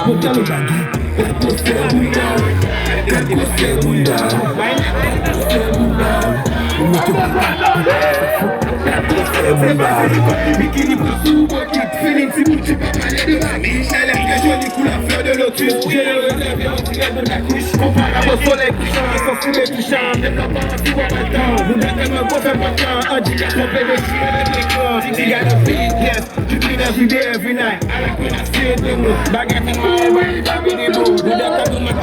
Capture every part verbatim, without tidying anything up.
Gade gwosè bounda, gade gwosè bounda, gade gwosè bounda. Ou mete bounda, gade gwosè bounda. Bikini pou sou bokit, feeling ti bouti pa pale de mami. Chalè trè joli kou la fleur de lotus. Je le réserve en direct de ta couche. Konparab au soleil couchant, sensible et touchant. Menm nan pa anti wè pa tan. Bounda tèlman gwo fè pa tan. Andikap anpeche chire lè ekran. She got a big yes. You clean every day, every night. Ala kwen ap sere de mwen. Bagay fè mwen bay li pa bini bou. Bouda ta dou mwen.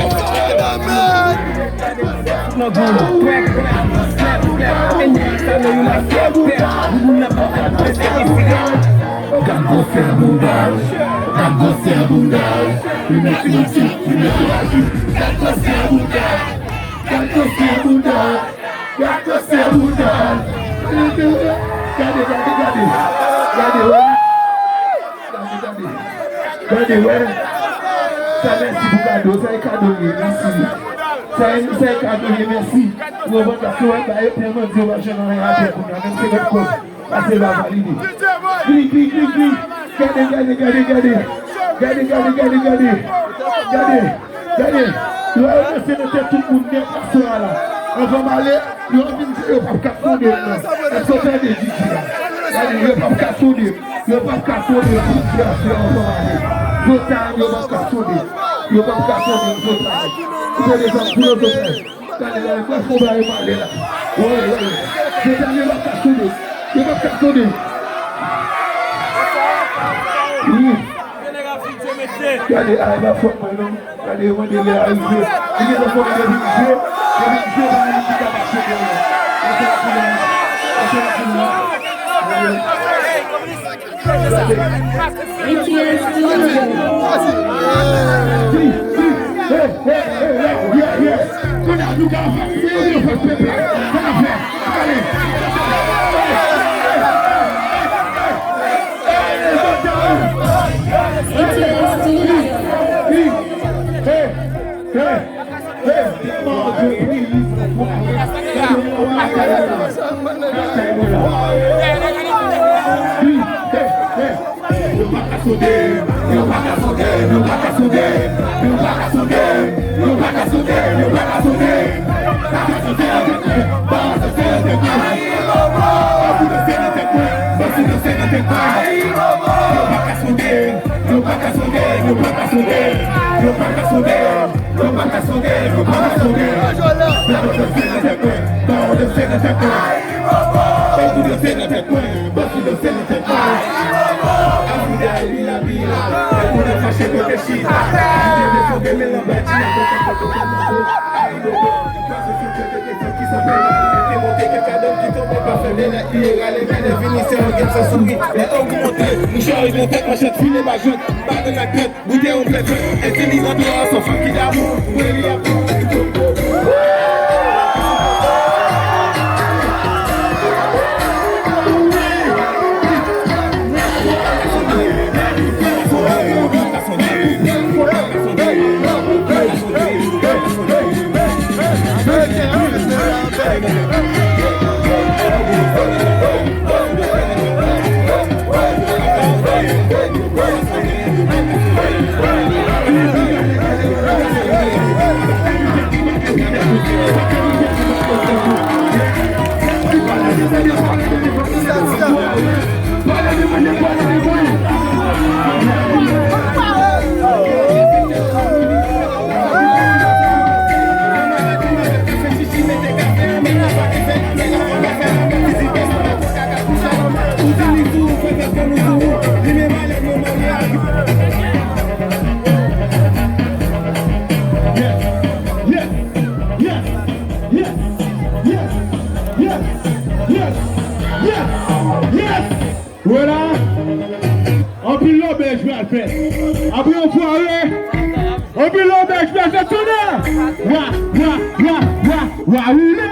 Nan gou. Crack, crack, slap, slap. And you know you like that, that. Bouboun nan pa fè prese isi a. Gad gwosè bounda. Gad gwosè bounda. Li mèt li di, li mèt li di. Gad gwosè bounda. Gad gwosè bounda. Gad gwosè bounda. Gade, gade, gade. Gade, wè. Gade, gade. Gade, wè. Sa mèsi pou kado. Sa e kado li ye. Mèsi. Sa e, sa e kado li ye. Mèsi. Ou konprann sa? Si w ap bay yo tèlman di yo pa janm anyen apre pou nan menm se lòt kote. Pase la valide. Gri, gri, gri, gri. Gade, gade, gade, gade. Gade, gade, gade, gade. Gade, gade. Lè yo danse nan tèt tout moun nèt aswè a la. Anvan m ale, yo vin di yo p ap ka sonde m nan. Èske w tande D J a? Gade, yo p ap ka sonde m. Yo p ap ka sonde m. Pou di aswè anvan m ale. Zotay, yo p ap ka sonde m. Yo p ap ka sonde m, Zotay. Ou tande sa m di yo, Zotay? Gade la, mwen fon ba yo pale la. Wi, wi, wi. Mesye, yo p ap ka sonde. Yo p ap ka sonde. Wi. Gade, a, e pa fòt mwen non. Gade, yo mande lè a rive. Li gen lè fò mwen vin jwe. Yo vin jwe ba li ki ka mache byen. Yo fè la pou mwen. Yo fè la pou mwen. Yo pa ka sonde m, yo pa ka sonde m, yo pa ka sonde m, yo pa ka sonde m, yo pa ka sonde m, yo pa ka sonde m. Pa ka sonde avèk mwen, pa ka sonde avèk mwen. Bòs ou danse nan tèt mwen, bòs ou danse nan tèt mwen. Yo pa ka sonde m, yo pa ka sonde m, yo pa ka sonde m, yo pa ka sonde m. Yo pa ka sonde, yo pa ka sonde. Yo pa danse nan tèt mwen, yo danse nan tèt mwen. Yo danse nan tèt mwen, yo danse nan tèt mwen. Avou de ay bila bila, moun nan fache kote chita. Li te desann men l anba ti la, kote kote kote. Ki sa fè la, te monte kèk adan ki tonbe pa fè de lè, li rale vènè vini se yon gèm san souri. Lè ogmante, mouchwa rive tèt, manchèt file ba jwèt, ba de la tèt. Boutèy ou pèpè, entelizan dlo a son fanm ki damou. Mwen li ap Wè la, anpil lòbèy jwe al fè. Apre yon sware, anpil lòbèy jwe al fè tonè. Wa, wa, wa, wa, wa, woule.